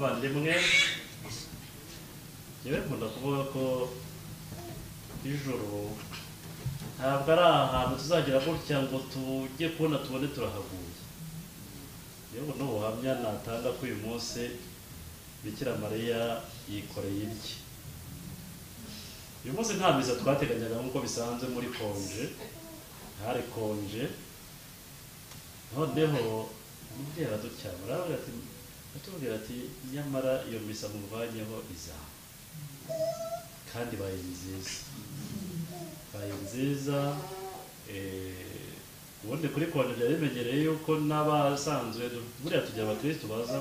Abavandimwe, njyewe nkunda kuvuga ko ijuru ntabwo ari ahantu tuzagira gutya ngo tujye kubona tubone turahaguye. Yewe n'ubuhamya natanga ko uyu munsi Bikira Mariya yikoreye ibye. Uyu munsi nta misa twateganyaga nk'uko bisanzwe muri konje, hari konje. Noneho umubyeyi araducyamura atubwira ati nyamara iyo misa muvanyeho izaba kandi baye nziza, baye nziza. Ubundi kuri konje byari bimenyereye yuko n'abasanzwe buriya tujya abakristo baza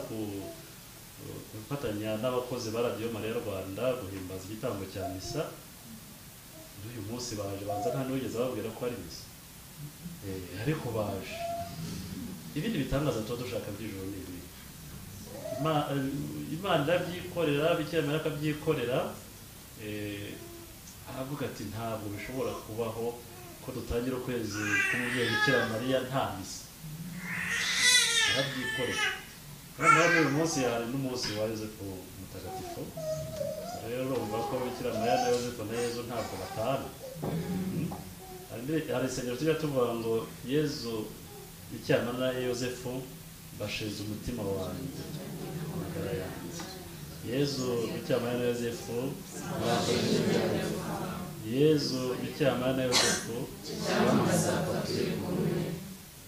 gufatanya n'abakozi ba Radiyo Mariya Rwanda guhimbaza igitambo cya misa. N'uyu munsi baje, banza nta n'uwigeze bababwira ko ari misa, ariko baje. Ibindi bitangaza tuba dushaka by'ijuru ni ibi. Imana irabyikorera, Bikira Mariya akabyikorera. Aravuga ati ntabwo bishobora kubaho ko dutangira ukwezi k'umubyeyi Bikira Mariya nta misa. Arabyikorera. Noneho n'uyu munsi hari n'umunsi wa Yozefu Mutagatifu. Rero urumva ko Bikira Mariya na Yozefu na Yezu ntabwo batana. Hari insengero tujya tuvuga ngo Yezu, Bikira Mariya na Yozefu bashize umutima wanjye, amagara yanjye. Yezu, Bikira Mariya na Yozefu, Yezu, Bikira Mariya na Yozefu.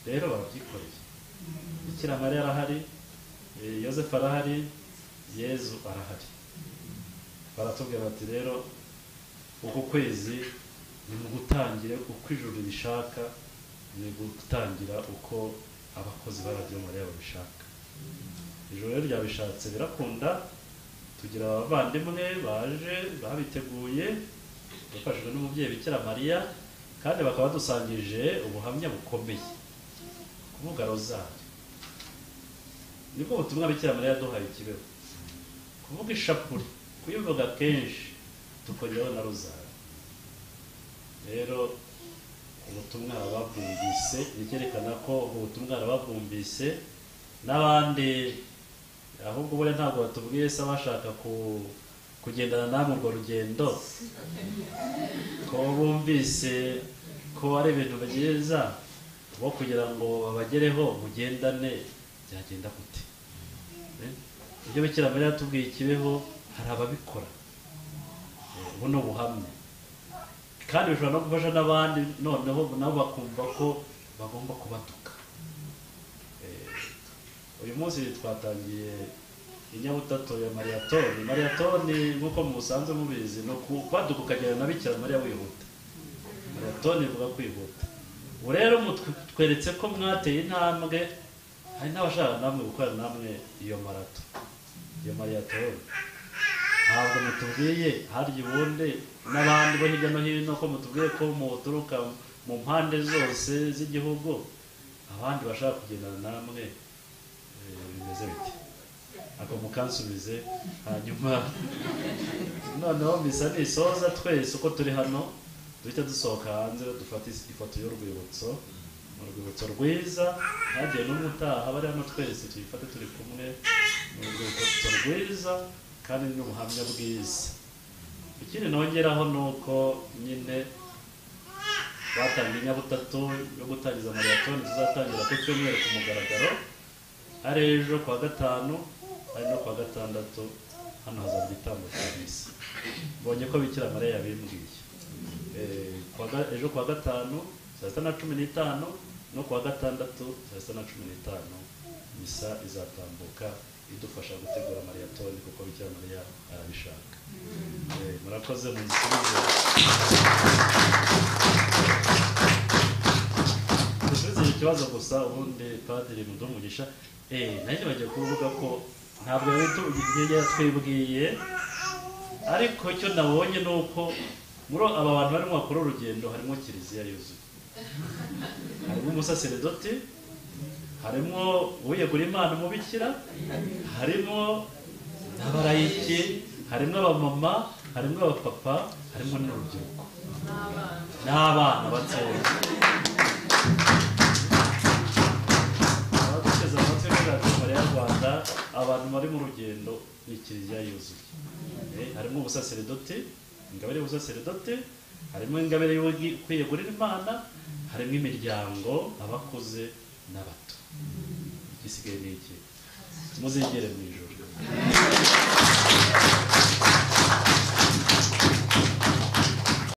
Rero barabyikoreye. Bikira Mariya arahari, Yozefu arahari, Yezu arahari. Baratubwira bati rero uku kwezi ni mu gutangire uko ijuru ribishaka, ni gutangira uko abakozi ba Radiyo Mariya babishaka. Ijuru rero ryabishatse birakunda, tugira abavandimwe baje babiteguye bafashijwe n'umubyeyi Bikira Mariya, kandi bakaba badusangije ubuhamya bukomeye. Kuvuga rozari nibwo butumwa Bikira Mariya yaduhaye Kibeho. Kuvuga ishapule, kuyivuga kenshi, tukongeraho na rozari. Rero ubutumwa arababwumvise, bikerekana ko ubwo butumwa arababwumvise n'abandi. Ahubwo buriya ntabwo batubwiye se abashaka kugendana namwe urwo rugendo, ko bumvise ko ari ibintu byiza bo kugira ngo babagereho mugendane, byagenda gute? Ibyo Bikira Mariya yatubwiye Kibeho hari ababikora, buno buhamya, kandi bishobora no gufasha n'abandi, noneho nabo bakumva ko bagomba kubatuka. Uyu munsi twatangiye inyabutatu ya mariyatoni. Mariyatoni nk'uko musanzwe mubizi ni ukubaduka ukagera na Bikira Mariya wihuta. Mariyatoni ivuga kwihuta. Ubu rero mutweretse ko mwateye intambwe, hari n'abashaka namwe gukora namwe iyo marato, iyo mariyatoni. Ntabwo mutubwiye harya ubundi n'abandi bo hirya no hino, ko mutubwiye ko muturuka mu mpande zose z'igihugu, abandi bashaka kugendana namwe bimeze bite? Ako mukansubize, hanyuma noneho misa nisoza twese uko turi hano duhita dusohoka hanze dufata ifoto y'urwibutso, mu rwibutso rwiza, ntihagire n'umwe utaha, bari hano twese tuyifate turi kumwe, mu rwibutso rwiza kandi n'ubuhamya bwiza. Ikindi nongeraho ni uko nyine batangiye inyabutatu yo gutangiza mariyatoni tuzatangira ku cyumweru ku mugaragaro, ari ejo kuwa gatanu, ari no kuwa gatandatu, hano hazaba igitambo cya misa. Mbonye ko Bikira Mariya yabimbwiye. Ejo kuwa gatanu saa 6:15 no kuwa gatandatu saa 6:15 misa izatambuka idufasha gutegura mariyatoni kuko Bikira Mariya arabishaka. Murakoze, munsubize. Dusubize ikibazo gusa ubundi Padiri Mudumugisha. Nanjye bagiye kuvuga ko ntabwo yatwibwiye, ariko icyo nabonye ni uko muri aba bantu barimo bakora urugendo harimo kiliziya yuzuye, harimo umusaseredoti, harimo uwiyegura Imana umubikira, harimo n'abarayiki, harimo abamama, harimo abapapa, harimo n'urubyiruko n'abana batoya. Abaduteze amatwi kuri Radiyo Mariya Rwanda, Abantu bari mu rugendo ni kiliziya yuzuye. Harimo ubusaseredoti, ingabire y'ubusaseredoti, harimo ingabire yo kwiyegurira Imana, harimo imiryango, abakuze n'abato. Igisigaye ni iki? Muzigere mu ijuru.